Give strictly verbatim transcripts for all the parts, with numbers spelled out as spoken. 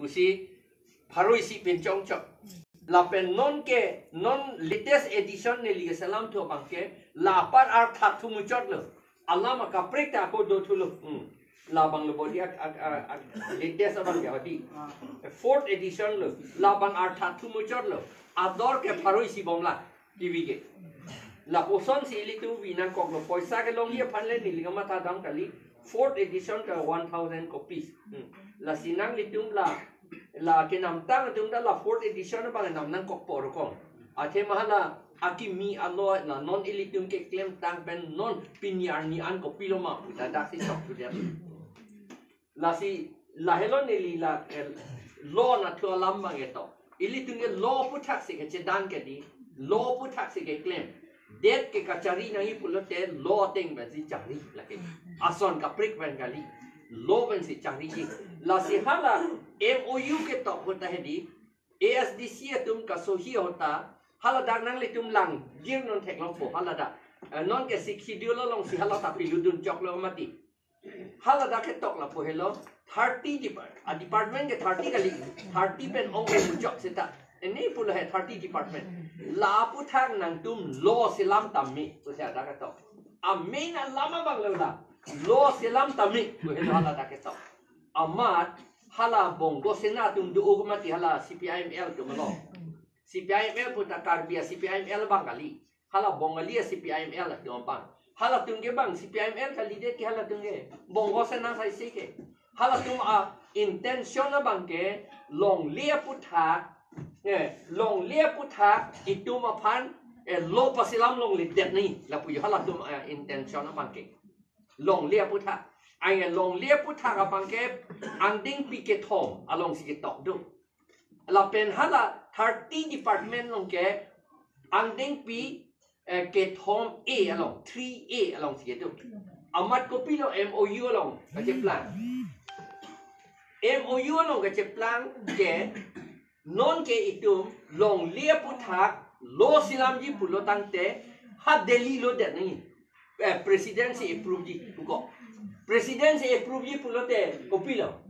Pusi pharo isi pen chongchok. Lapen non ke, non latest edition neli keselam thu abang ke, la apar artha thu muchotlo. Alam akaprek ta ako do thulo. Hmm. Labang lo bodi ak, ak, ak, ak, latest abang ke hodi. Fourth edition lo. Labang artha thu muchotlo. Ador ke pharo isi bomlang. T V ke. Lapuson si ilitum pi nangkoklo, poisa kelongji aphan le neli kamatha dam kali. Fourth edition ke one thousand copies. Hmm. Lasi nanglitum la, la kenamtang atum ta la fourth edition abang nam nangkokpo rokong. Athema hala akimi alo la non ilitum keklemtang pen non pini arni an kopilo ma pu ta daksi sok tu dia. Lasi lahelo neli la, eh, law nathu alam abang ketok. Ilitum ke law aphuthak si kechedan ke di. Law aphuthak si keklem. Det ke kachari nangji pulote law ateng pensi chari lake. Ason kaprek pen kali. Law pensi chariji. Lasi hala M O U ketok ahut ta hedi, A S D C atum kasohi ahut ta, hala dak nanglitum lang gir non theklongpo hala dak. Eh, non ke Sixth Schedule alongsi hala ta piludun choklo mati. Hala dak ketok lapu helo, thirty depart, a department ke thirty kali, thirty pen ong ke muchok seta. Ini pulo he thirty department. La aphuthak nangtum law selam tame, pusi dak ketok. A main alam abang lo la, law selam tame, pu helo hala dak ketok. Amat hala Bongo Sena atum do-o ke mati hala C P I M L atum lo. C P I M L pu ta Karbi a C P I M L abang kali. Hala Bongali a C P I M L atum abang. Halatum ke bang C P I M L kalidet ke halatum ke. Bongo Sena saisi ke. Halatum a intention abang ke longle aphuthak. Eh, longle aphuthak itum aphan, eh, law paselam longledet ni. Lapu jo halatum, eh, intention abang ke. Longle aphuthak. Ai longle aphuthak abang ke angdengpi kethom alongsi ketok do. Lapen hala thirty department along ke angdengpi, eh, kethom A along, three A alongsi kedo. Amat kopilo M O U along kacheplang. M O U along kacheplang ke non ke itum longle aphuthak law selamji pulo tangte ha Delhi lo det ni. Eh, president si approve ji puko. President si approve ji pulote kopilo.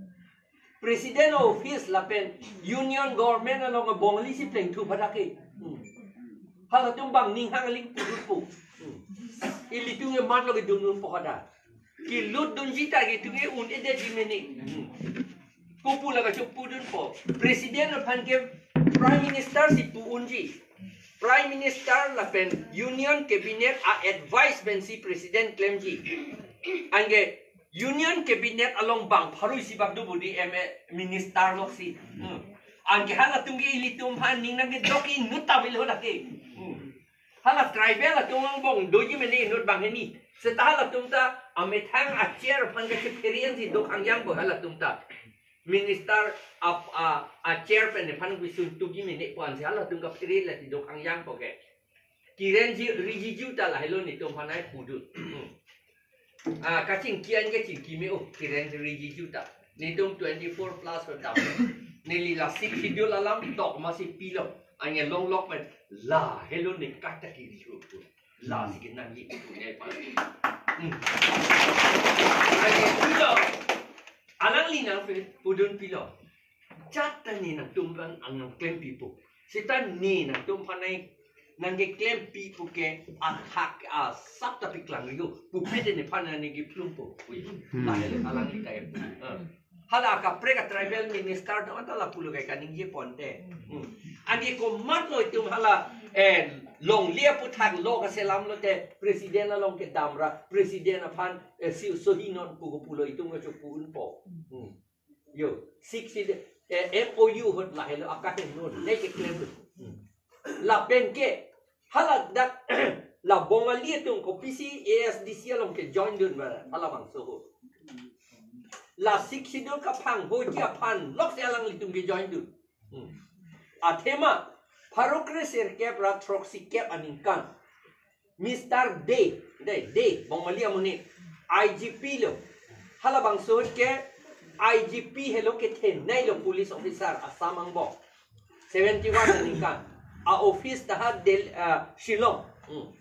President office lapen Union Government along Bongali si plengthu phadak ke. Hmm. Halatum bang ning hang ling pudut pu. Hmm. Ilitum ke mat lo kedun po kada. Kilut dunji ta ke itum ke un-edet ji mene. Hmm. Kopu la kachopudunpo. President aphan ke Prime Minister si pu-unji. Prime Minister lapen Union Cabinet a-advice pensi President klemji. Anke Union Cabinet along bang pharo isi bak do bodi M A minister loksi. Hmm. Anke halatum ke ilitum aphan ning nangkedok inut ta bilo lake. Hmm. Hala tribal atum angbong doji mene inut bang hini. Seta halatum ta amethang a-chair aphan kachephere ansi do khangjangpo halatum ta. Minister ap-, a, a-chair pen aphan bisun tugi mene pu ansi halatum kaphere lati do khangjangpo ke. Kiren ji, Rijiju ta lahelo netum aphan ai pudun. Ah, kachingki an kachingki me-o, Kiren Rijiju ta. Netum twenty-four plus ho dam. Neli la Sixth Schedule alam tok masi pilo. Anke longlok pen lahelo ne kata kiri hu. Lasi kenangji pu ne pa. Hmm. Anke pilo. Alangli nangpudun pilo. Jat ta ne nangtum aphan nangklempipo. Seta ne nangtum aphan ai nangkeklempipo ke athak asap ta paklang rio. Pupit nephan nangkephlumpo. Ui. Hmm. Lahelo alangli ta em. Ah. Hala kaprek a-tribal minister do anta lapulo ke kaningje ponte. Hmm. Anke komatlo itum hala, eh, longle aputhak law kaselam lote president along kedam ra president aphan, eh, si sohi non pu kopulo itum kachopudunpo. Hmm. Yo, Sixth Schedule, eh, M O U ahut lahelo akahen non, ne keklem lo. Hmm. Lapen ke, hala dak, la Bongali atum kopisi A S D C along kejoin dun ba, hala bangso ahut. La Sixth Schedule kaphang hoji aphan, loksi alanglitum kejoin dun. Hmm. Athema, pharo kre sirkep ra throksi kep aningkan. Mister Dey, Dey, Dey, Bongali amonit, I G P lo. Hala bangso ahut ke I G P helo kethenei lo police officer Assam angbong. Seventy-one aningkan. A-office ta ha Del-, ah, Shillong. Hmm.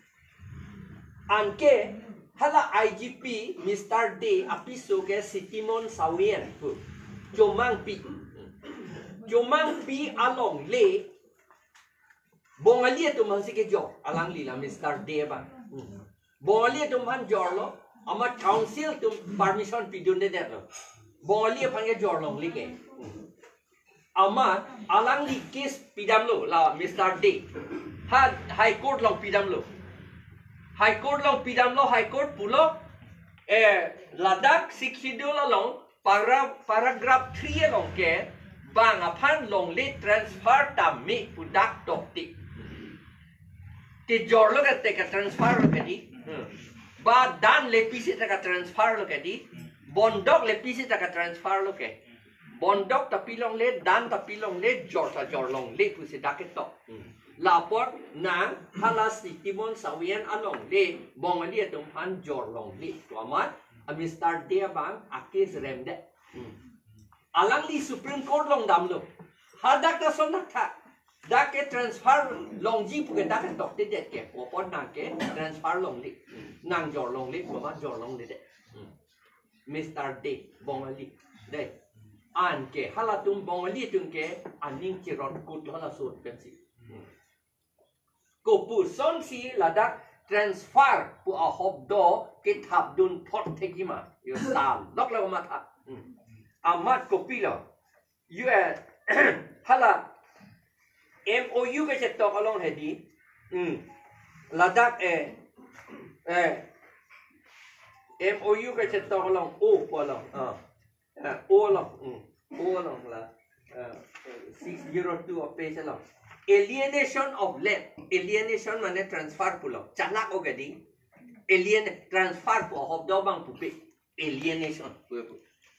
Anke hala I G P Mister Dey apiso ke Sitimon Sawian pu. Chomangpi. Hmm. Jomangpi alongle Bongali atum aphansi kejor, alangli la Mister Dey abang. Hmm. Bongali atum aphan jorlo, amat council atum permission pidundedetlo. Bongali aphan kejor longle ke. Hmm. Amat alangli case pidamlo la Mister Dey. Ha High Court along pidamlo. High Court along pidamlo, High Court pulo, eh, ladak Sixth Schedule along para, paragraph three along ke bang aphan longle transfer tame pu dak tokte. Kejorlo ke te ke transfer lo ke dei. Hmm. Ba dan le pisi ta ke transfer lo ke dei. Bondok le pisi ta ke transfer lo ke. Bondok ta pilongle, dan ta pilongle, jor ta jorlongle pusi dak ketok. Hmm. La apot nang hala si Timon Sawian alongle Bongali atum aphan jorlongle pu amat a Mister Dey abang a case remdet. Hmm. Alangli Supreme Court along damlo. Hadak ta son dak tha. Dak ke transfer longji pu ke dak ketoktedet ke. Pu apot nang ke transfer longle. Nang jorlongle pu amat jorlongledet. Hmm. Mister Dey, Bongali. Dey. Anke halatum Bongali atum ke aning chirot kut halaso pensi. Kopusonsi ladak transfer pu ahobdo kethapdun thot thekji ma. Yo salok la matha. Hmm. Amat kopilo. U S, hala M O U kechetok along hedi. Hmm. Ladak, eh, eh, M O U kechetok along, O pu along. Ah. Ah, O along. Hmm. O along la. Ah, six zero two a page along. Alienation of land. Alienation mane transfer pulo. Chalak o ke dei. Alien transfer pu ahobdo abang pupe. Alienation.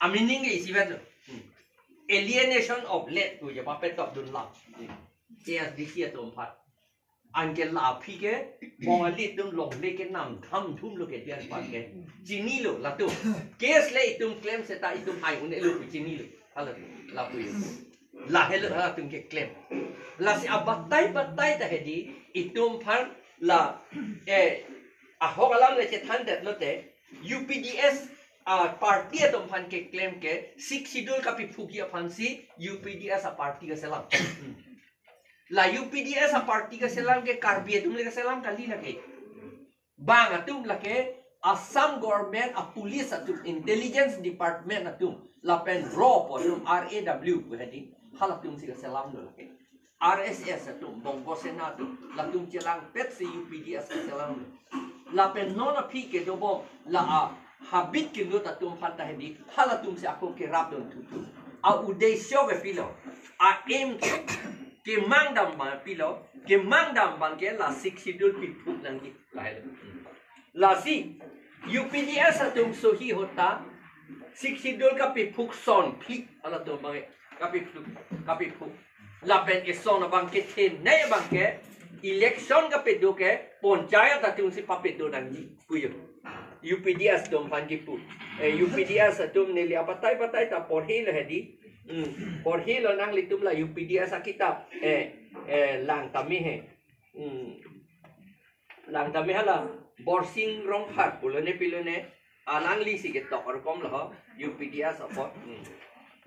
A meaning ke isi ba to. Hmm. Alienation of land pu je papetok dunlo. Hmm. K S D C atum aphan. Anke la aphi ke Bongali atum longle ke nam dhamdhum lo ke dian pan ke. Chinilo latum. Case le itum claim seta itum hai un-elo pu chinilo. Hala lapu. La helo halatum keklem. Lasi abatai batai ta hedi itum aphan la, eh, ahok alam le chethandetlote U P D S a party atum aphan keklem ke Sixth Schedule kapiphukji aphansi U P D S a party kaselam. La U P D S a party kaselam ke Karbi atum le kaselam kali lake. Bang atum lake Assam government a police atum, intelligence department atum, lapen RAW pu atum, R A W pu hedi, halatumsi kaselamlo lake. R S S atum, Bongo Sena atum, latum chelangpetsi U P D S kaselamlo. Lapen non aphi kedobom la a habit kinut atum aphan ta hedi, halatumsi ako kerapdun thuthu. A uddesho ke pilo, a aim ke, kemang dam abang pilo, kemang dam abang ke la Sixth Schedule piphuk nangji. Lahelo. Lasi U P D S atum sohi hota Sixth Schedule kapiphuk son phli halatum abang kapiphuk, kapiphuk. Lapen eson abang kethenei abang ke election kapedo ke panchayat atumsi papedo nangji pu yo. U P D S atum aphan kipu. Eh, U P D S atum neli abatai batai ta porhelo hedi. Hmm. Porhelo nanglitum la U P D S akitap. Eh, eh, lang tame he. Hmm. Lang tame hala Borsing Rongphar pulo ne pilo ne, alanglisi ketok rokom lo ho, U P D S apot. Hmm.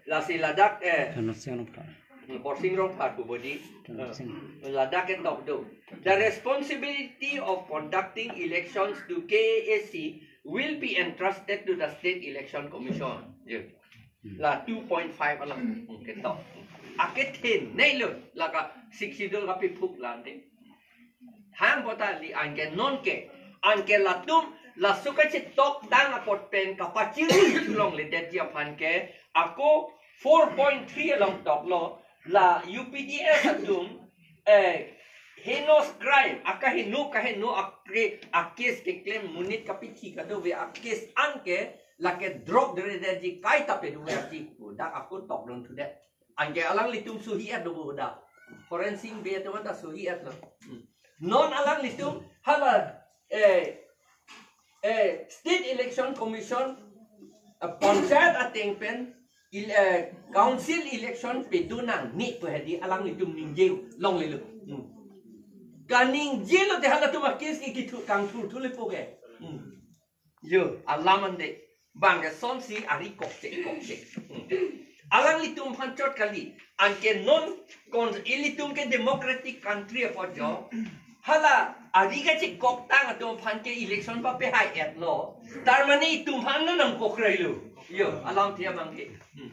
Lasi ladak, eh, Thanosing Rongphar. Hmm, Borsing Rongphar pu bodi. Thanosing. Eh, ladak ketok do. The responsibility of conducting elections to K A A C will be entrusted to the State Election Commission. Yo. Hmm. La two point five alam. Hmm, ketok. Akethenei lo, la ka Sixth Schedule kapiphuk lante. Hang bota li anke non ke, anke latum, la suka chetok tang apot pen kapachiru chulongledetji aphan ke, ako four point three along toklo, la U P D S atum, eh, heinous crime, akaheno, kaheno akre, a case keklem monit kapithi kadokave a case anke, lake drop dere detji kaita pedove ati, dak ako tokdun thudet. Anke alanglitum sohi-et do boda. Forensic be atum ta sohi-etlo. Hmm. Non alanglitum hala, eh, eh, State Election Commission, eh, panchayat ateng pen il-, eh, council election pedo nangne pu hedi alanglitum ningje longlelo. Hmm. Kaningjelo te halatum a case ikithu kangthurthu lepo ke. Hmm. Yo, alam ande. Bang ke sonsi ari kokche kokche. Hmm. Alanglitum aphan chot kali. Anke non kon ilitum ke democratic country apot jo. Hala ari kachekok tang atum aphan ke election papehai-etlo. Tar mane itum aphan nangkokre lo. Yo, alamthe abang ke. Hmm.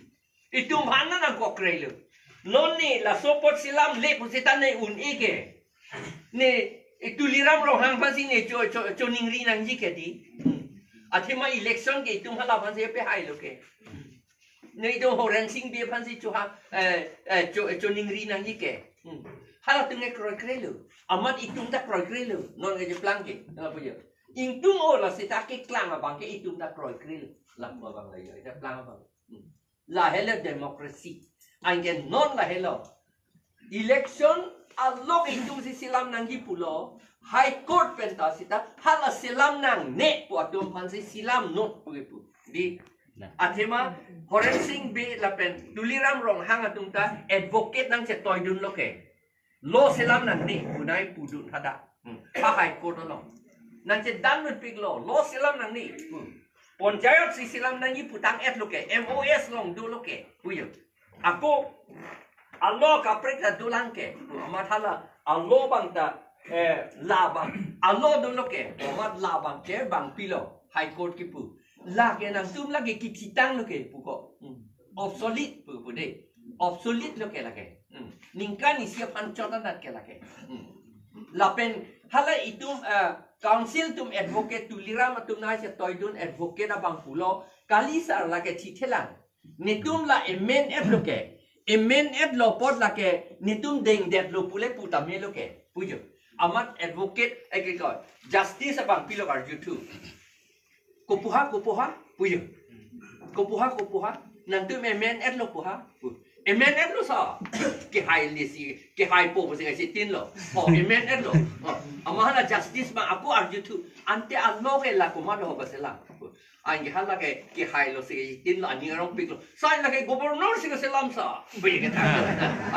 Itum aphan nangkokre lo. Non ne laso apot selam le pusita ne un-e ke. Ne, eh, Tuliram Ronghang aphansi ne cho, cho, choningri nangji ke di. Hmm. Athema election ke itum hala aphansi pehai lo ke. Ne itum Horensing Bey aphansi choha, eh, eh, cho, eh, choningri nangji ke. Hmm. Halatum ke kroikre lo. Amat itum ta kroikre lo. Non kacheplang ke. Nangpuji. Itum o la seta keklang abang ke itum ta kroikre lo. Lapu abang la yo. Kacheplang abang. Hmm. Lahelo democracy. Anke non lahelo. Election along itumsi selam nangji pulo. High Court pen ta seta hala selam nangne pu atum aphansi selam non pu kipu. Di. Na. Athema Horensing Bey lapen Tuliram Ronghang atum ta advocate nangchetoidun lo ke. Law selam nangne pu nai pudun hadak. Hmm. Ha High Court along. Nangchedandun piklo, law selam nangne. Hmm. Panchayat si selam nangji pu tang-et lo ke, M O S along dolo ke. Puyo. Ako, alo kaprek ta dolang ke. Hmm. Amat hala, alo abang ta, eh, la abang. Alo dolo ke. Amat la abang ke, abang pilo. High Court kipu. La ke nangtum lake kithitang lo ke, puko. Hmm. Obsolete pu, pu de. Obsolete lo ke lake. Hmm. Ningkan isi aphan chot anat ke lake. Hmm. Lapen hala itum, eh, council atum advocate Tuliram atum nangchetoidun advocate abang pulo. Kali sir lake thithelang. Netum la amend-et lo ke. Amend-et lo apot lake netum dengdet lo pule pu tame lo ke. Puyo. Amat advocate, eh, ke ko. Justice abang pilo karjuthu. Kopuha, kopuha, puyo. Kopuha, kopuha. Nangtum amend-et lo puha. Pu. Amend-et lo sa. Kehai lesi, kehaipo pusi kasitin lo. Oh, amend-et lo. Oh, amat hala justice abang ako arjuthu. Ante alo ke la komat ho ba selam. Pu. Anke hala ke, kehai lo si kasitin lo, aning arongpik lo. Sa lake governor si kaselam sa. Puyo ke ta.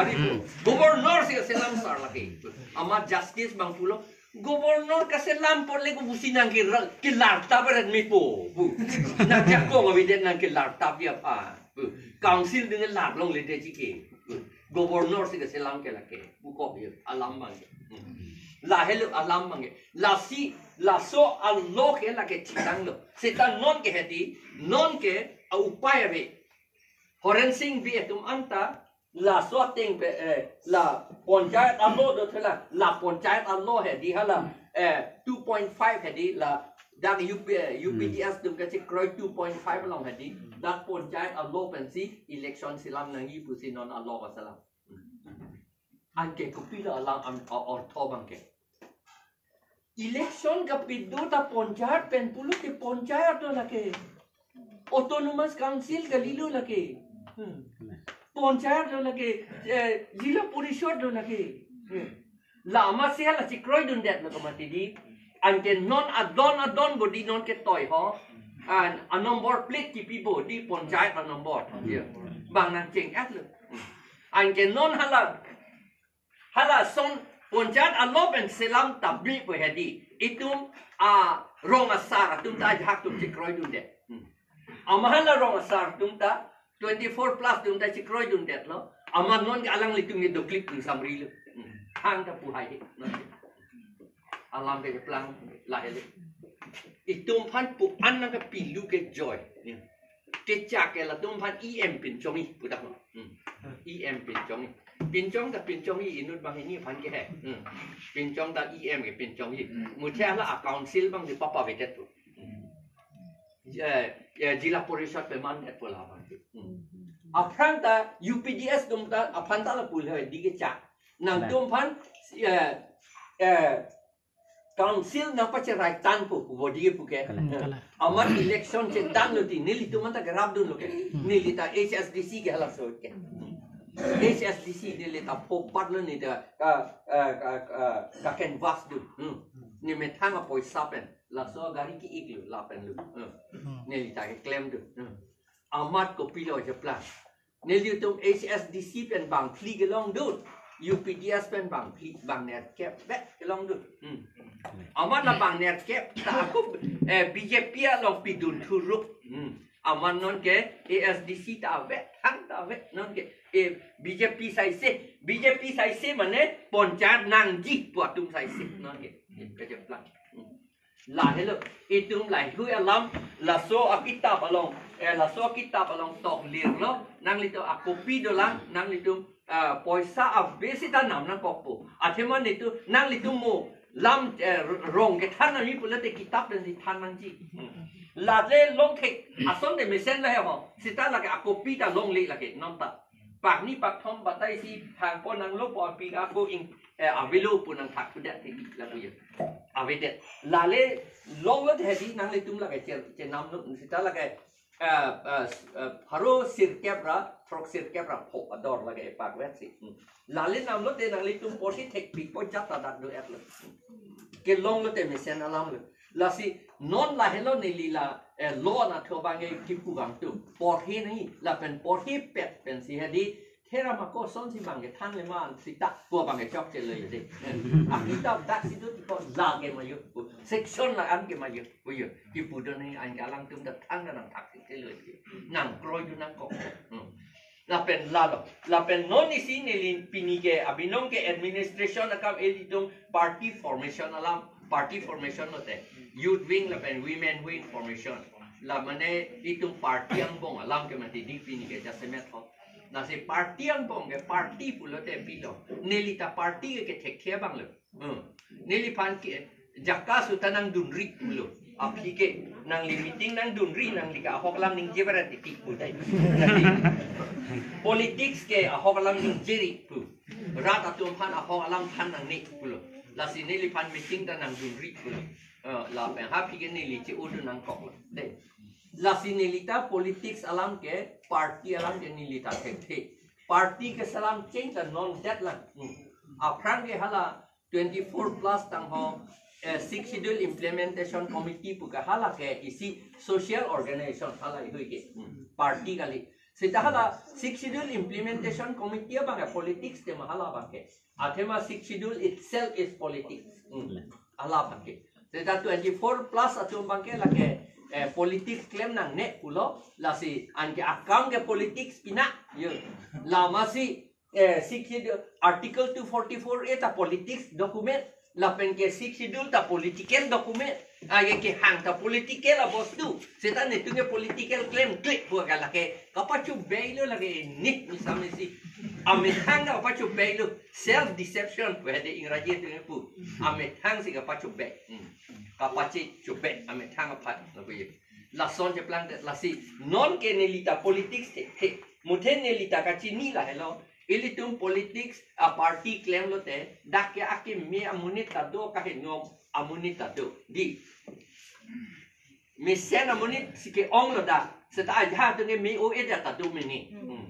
Ari pu. Governor si kaselam sa lake. Amat justice abang pulo. Governor kaselam apot le ko pusi nangke ra-, kelartap rat mepo. Pu. Nangjakong avedet nangkelartap ya pa. Pu. Council ding larlongledetji ke. Pu. Governor si kaselam ke lake. Pu ko ye alam abang ke. Hmm. Lahelo alam abang ke. Lasi, laso alo ke lake chitang lo. Seta non ke hedi, non ke a upai ave. Horensing Bey atum anta, laso ateng pe, eh, la panchayat alo do thela, la panchayat alo hedi hala, eh, two point five hedi la, dak U P, eh, U P D S atum kachekroi two point five along hedi, dak panchayat alo pensi election selam nangji pusi non alo kaselam. Anke kopilo alam am, a, ortho abang ke. Election kapido ta panchayat pen pulo ke panchayat lo lake. Autonomous Council kalilo lake. Hmm. Panchayat lo lake, eh, Zilla Parishad lo lake. Hmm. La amatsi hala chekroidundet lo ke mati di. Anke non adon adon bodi non ketoi ho. An, a number plate kipi bodi panchayat a number. Yeah. Bang nangcheng-et lo. Hmm. Anke non hala Hala son panchayat alo pen selam tabi pu hedi. Itum arong asar atum ta ajahak atum chekroidundet. Hmm. Amat hala rong asar atum ta twenty-four plus atum ta chekroidundet lo. Amat non ke alanglitum ke doklik pu samri lo. Hmm. Hang ta pu hai he. Alam keplang lahelo. Itum aphan pu-an nangkepilu ke joy. Ya. Kechak ke latum aphan E M pinchongji pu dak. Hmm. E M pinchongji. Pinchong ta pinchongji inut banghini aphan ke he. Hmm. Pinchong ta E M ke pinchongji. Hmm. Muthe hala a council abang di papavedet pu. Hmm. Eh, eh, Zilla Parishad pemandet pu la abang. Hmm. Aphrang ta U P D S atum ta aphan ta lapu le di kechak. Nangtum aphan, eh, eh, council nangpacherai tangpo pu bodi pu ke. Kalang, kalang. Amat election chedan lo di, nelitum anta kerapdun lo ke. Hmm. Neli ta H S D C ke halaso ke. H S D C neli ta phopat lo, neli ta ka, ka, ka, ka, ka canvass dun. Hmm. Ne methang apoisa pen. Laso gari ki-ik lo lapen lo. Hmm. Hmm. Neli ta keklem dun. Hmm. Amat kopilo cheplang. Nelitum H S D C pen bangphli kelongdun. U P D S pen bangphli, bang nerkep bek kelongdun. Hmm. Amat la bang nerkep ta ako, eh, B J P along pidun thuruk. Hmm. Amat nonke A S D C ta ave, thang ta ave, nonke e B J P saise, B J P saise mane ponchar nangji pu atum saise, nonke. Kacheplang. Lahelo, itum lahei alam, laso akitap along, eh, laso akitap along toklir lo, nanglitum akopi dolang, nanglitum, ah, poisa abesi ta nam nangkokpo. Athema netum, nanglitum mo, lam, eh, rong kethan nangji pulote kitap pen si than nangji. Hmm. Lale longthek, asonte mesen lahei ho, seta lake akopi ta longle lake, non ta. Pakni pakthom batai si thangpo nanglo po api ako ing, eh, avelo pu nangthak pudet thek lapu ye. Avedet. Lale longlo hedi nanglitum lake che, chenamlo seta lake, eh, eh, eh, pharo sirkep ra, throk sirkep ra pho ador lake pakvet si. Hmm. Lale namlote nanglitum porhi thekpikpo jat ta dak do-etlo. Hmm. Kelonglote mesen alamlo. Lasi non lahelo neli la, eh, lo na tho bang e kipu bang tu. Porhi nangji, lapen porhipet pensi hedi, thera ma kosonsi bang kethan le man seta pu bang kechokche lo ye de. Akitap dak si do ti ko la ke ma yo. Section la an ke ma yo. Pu yo. Kipu do nangji, anke alangtum ta thang nangthak si che lo ye. Nangkroi do nangkok. Hmm. Lapen lalo, lapen non isi neli pini ke abinong ke administration akam ilitum party formation alam, party formation lote, youth wing lapen women wing formation. La mane itum party angbong alam ke mati di pini ke jasemet ho. Lasi party angbong ke party pulote pilo. Neli ta party ke kethekthe abang lo. Hmm. Neliphan ke jaka suta nangdunri pulo. Aphi ke nangli meeting nangdunri, nangli ke ahok alam ningje berat titik pu dai. Politics ke ahok alam ningjeri pu. Rat atum aphan ahok alam aphan nangne pulo. Lasi neliphan meeting ta nangdunri pulo. Eh, lapen aphi ke neli che-o do nangkok lo. Dei. Lasi neli ta politics alam ke, party alam ke neli ta thekthe. Party ke salam cheng ta non det lang. Hmm. Aphrang ke hala twenty-four plus tangho, eh, Sixth Schedule Implementation Committee pu ke hala ke isi social organization hala ihui ke. Hmm. Party kali. Seta hala Sixth Schedule Implementation Committee abang ke politics tema hala abang ke. Athema Sixth Schedule itself is politics. Hmm. Hala abang ke. Seta twenty-four plus atum abang ke lake, eh, politics klem nangne pulo, lasi anke akam ke politics pina, yo. Lama si, eh, Sixth Schedule, Article two forty-four A ta politics document, lapen ke Sixth Schedule ta political document, age kehang ta political abostu, seta netum ke political klem klik pu ke lake, kapachobei lo lake ni, misalnya si, amethang kapachobei lo, self deception, pu hedi Ingraji atum pu, amethang si kapachobei, hmm. Kapachechobei, amethang aphan, lapu ye. Lason cheplang det lasi, non ke neli ta politics thekthe, muthe neli ta kachini lahelo, ilitum politics a party klem lote, dak ke akeme amonit ta do, kahenom amonit ta do. Dei. Mesen amonit si ke-ong lo dak, seta ajahak atum ke me-o-et ta do mene. Hmm.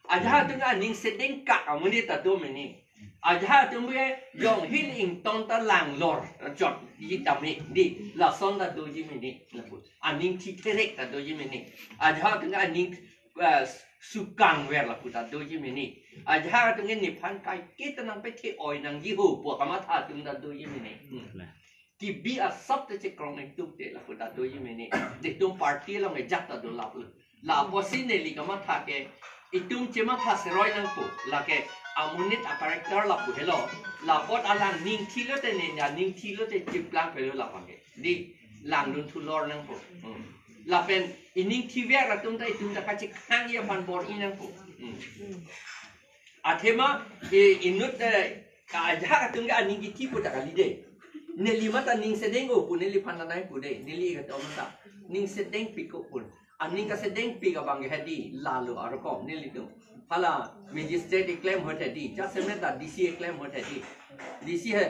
Ajahak atum ke aning sedengkak amonit ta do mene. Ajahak atum ke yong hil ingtong ta langlor chot ji tame, dei, lason ta doji mene. Lapu aning thitherek ta doji mene. Ajahak atum ke aning, eh, sukang ver lapu ta doji mene. Ajahak atum ke nephan kaike ta nangpethe-oi nangji ho pu kamatha atum ta doji mene. Hmm. Kibi asap te chekrong ingtuk te lapu ta doji mene. Netum party along ejat ta do lapu. Lapusi neli kamatha ke itum chematha seroi nangpo. Lake amonit a character lapu helo. Lapot alang ningthi lote ne, ningthi lote cheplang pelo lapang ke. Dei, langdun thulor nangpo. Hmm. Lapen iningthi ver atum ta itum ta kachekhang ya pan bor-i nangpo. Hmm. Athema, e, inut, eh, ka ajahak atum ke aning kithi pu ta kali dei. Neli mata ning sedeng-o pu neliphan nanai pu dei. Neli kato mata ning sedengpik-o pu. Aning kasedengpik abang ke hedi lalo arokom nelitum. Hala magistrate keklem ahut hedi. Jasemet ta D C keklem ahut hedi. D C he,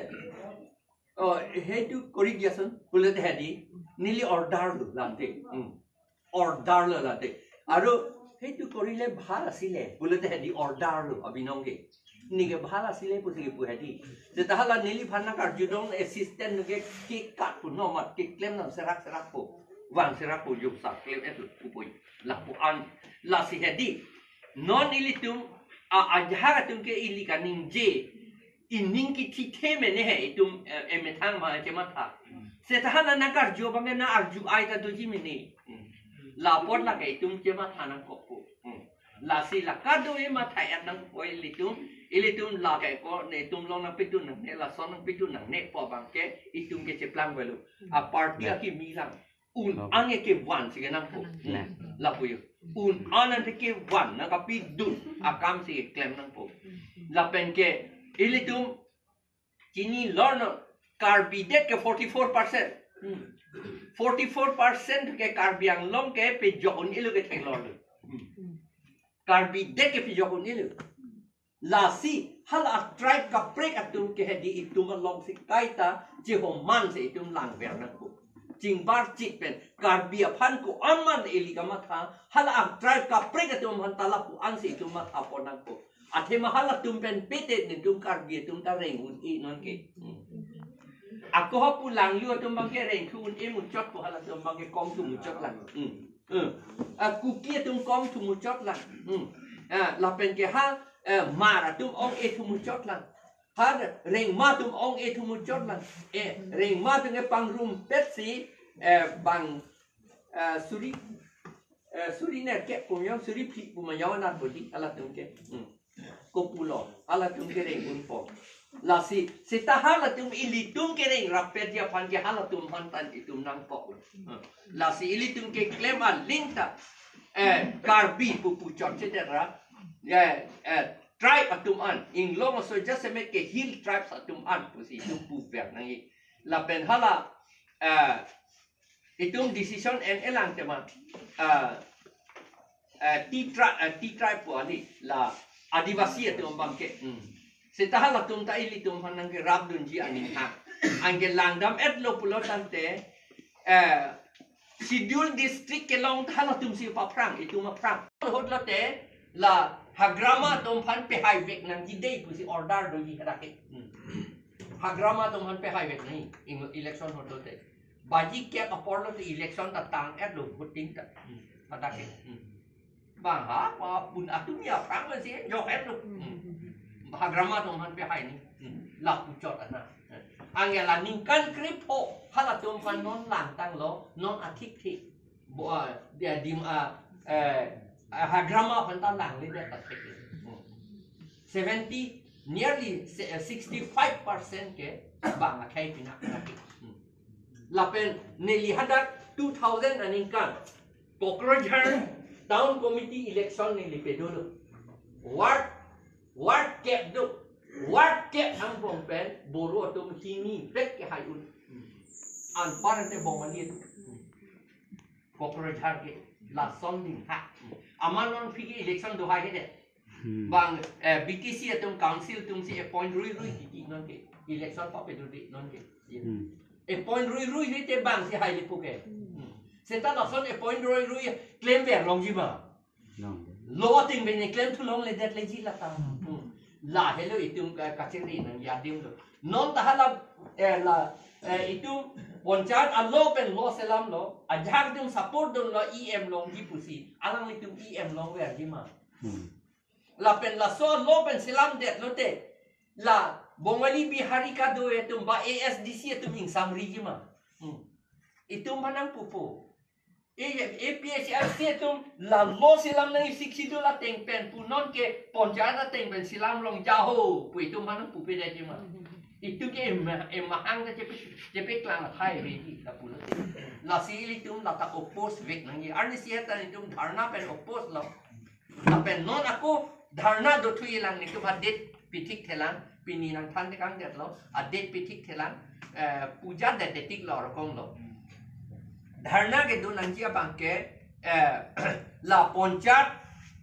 "Oh, সেইটো কৰি দিয়াচোন" pulote hedi, "Neli order lo" lante. Hmm. Order lo lante. Aru "সেইটো কৰিলে ভাল আছিলে" pulote hedi order lo abinong ke. Neke ভাল আছিলে pusi kipu hedi. Seta hala neliphan nangkarjudun assistant ke kikat pu nomat keklem nang serak serak po. Vang serak po jok sa klem-et lo pu po. Lapu an lasi hedi. Non ilitum a ajahak atum ke ili kaningje, ining kithithe mene he itum, eh, emethang ma chematha. Seta hala nangkarju abang ke nang arju-ai ta doji mene. Hmm. Lapot lake itum chematha nangkokpo. Hmm. Lasi la kado-i matha-et nangpo ilitum, ilitum lake ko netum along nangpidun nangne, lason nangpidun nangne pu abangke itum ke cheplang velo. A party akimi lang. Un-an ke kevan si kenangpo. Hmm. Lapu yo. Un-an ante kevan nangkapidun akam si keklem nangpo. Lapen ke ilitum chini lorno Karbi det ke forty-four percent. Hmm. Forty-four percent ke Karbi Anglong ke pejok un-elo ke theklorlo. Hmm. Karbi det ke pejok un-elo. Lasi hala a-tribe kaprek atum ke hedi itum along si kaita chihoman si itum langver nangpo. Chingbar chit pen Karbi aphan ko-an man ili kamatha, hala a-tribe kaprek atum aphan ta lapu-an si itum mathapon nangpo. Athema halatum pen pete netum Karbi atum ta reng un-e non ke. Hmm. Ako ha pu langlu atum abangke rengthu un-e muchot pu halatum abangke kongthu muchot lang. Hmm. Hmm. A Kuki atum kongthu muchot lang. Hmm. A lapen ke ha, eh, Hmar atum ong-e thu muchot lang. Ha Rengma atum ong-e thu muchot lang. Eh, Rengma atum ke pangrumpet si, eh, bang, eh, suri, eh, suri nerkep pu ma yo, suri phli pu ma yo nat bodi halatum ke. Hmm. Kopulo, halatum ke reng unpo. Lasi, seta halatum ilitum ke reng rappetji aphan ke halatum aphan ta itum nangkok. Hmm. Lasi ilitum keklem aling ta, eh, Karbi pu puchot chetera. Eh, eh, tribe atum an, inglong aso jasemet ke hill tribes atum an pusi itum puver nangji. Lapen hala, eh, itum decision en-elang tema, ah, eh, T tribe, eh, T tribe pu ali la Adivasi atum abangke. Hmm. Seta halatum ta ilitum aphan nangkerapdunji aning ha. Anke langdam-etlo pulo tangte, eh, schedule district kelong ta halatum si paphrang, itum aphrang. Hotlote la Hagrama atum aphan pehaivek nangji dei pusi order doji hadak ke. Hmm. Hagrama atum aphan pehaivek nangji, ing-, election hotlote. Baji kep apor lote election ta tang-etlo voting ta. Hmm. Hadak ke. Hmm. Bang ha, pa pun atum ya aphrang si jok-etlo. Hmm. Hagrama atum aphan pehai ni. Hmm. La puchot ana. Anke la ningkan krepho halatum aphan non langtanglo, non athik thik. Bo, ah, dia dim, ah, eh, ah, Hagrama aphan ta langledet ta thik. Hmm. Seventy, nearly se-, eh, sixty-five percent ke bang akhei pina. Hmm. Lapen neli hadak two thousand aningkan Pokrajhar Town Committee election neli pedolo. Ward, ward kep do. Ward kep angbong pen Boro atum hini pek kehai un. Anpar ante Bongali atum. Pokrajhar ke lason ding ha. Amat non aphi ke election do hai ke de. Hmm. Bang, eh, B T C atum council atum si appoint rui rui titi non ke. Election papedo de non ke. Hmm. Appoint rui rui le te bang si haile pu ke. Hmm. Seta lason appoint rui rui klemver longji ma. Long. Law atum bene klemthu longledetleji lata. Hmm. La helo itum ka-, kachiri nangji adim lo. Non ta hala, eh, la, eh, itum Panchayat a-law pen law selamlo, ajahak atum support dunlo, E M longji pusi, alanglitum E M longverji ma. Hmm. Lapen laso law pen selamdetlote, la Bongali Bihari kado atum ba A S D C atum ingsamriji ma. Hmm. Itum aphan nangpupo. E, A P H L C atum la law selam nangji, Sixth Schedule ateng pen pu non ke Panchayat ateng pen selam longja ho pu itum aphan nangpupedetji ma. Itum ke ema-, emahang ta chepe, chepeklang athai reji lapulo. Lasi ilitum lata oppose vek nangji. Arnisi ta itum dharna pen oppose lo. Lapen non ako dharna dothuilang, netum a-date pithikthelang, pini nangthan tekangdetlo, a-date pithikthelang, eh, puja det detik lo rokong lo. Dharna kedo nangji abangke, eh, la Panchayat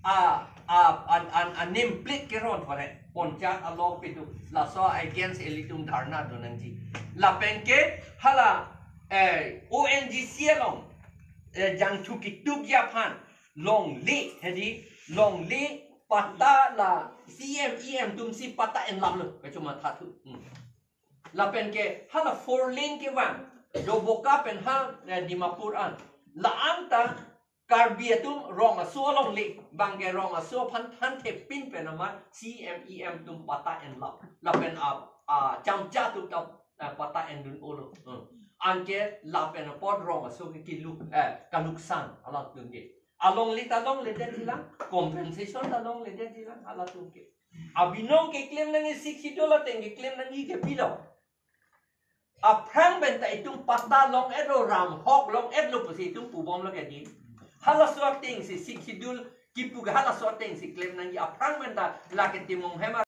a, a, a, a, a-name plate keron pare, Panchayat a-law kedo, laso against ilitum dharna do nangji. Lapen ke hala, eh, O N G C along, eh, jangthu ketukji aphan longle, hedi, longle patta la C M E M atum si patta enlaplo, kachomathathu. Hmm. Lapen ke hala four lane kevang, Doboka pen ha, eh, Dimapur an. La-an ta Karbi atum rong aso alongle, bangke rong aso aphan thanthepin pen amat C M E M atum patta enlap. Lapen a, a, chamcha atum ta ta patta endun-olo. Hmm. Anke lapen apot rong aso ke kilu, eh, kaluksan halatum ke. Alongle ta longledetji lang, compensation ta longledetji lang halatum ke. Abinong keklem nangji, Sixth Schedule ateng keklem nangji ke pilo. Aphrang pen ta itum patta long-etlo, ram hok long-etlo pusi itum pubomlo ke di. Halaso atengsi Sixth Schedule kipu ke halaso atengsi klem nangji, aphrang pen ta lake Timung Hema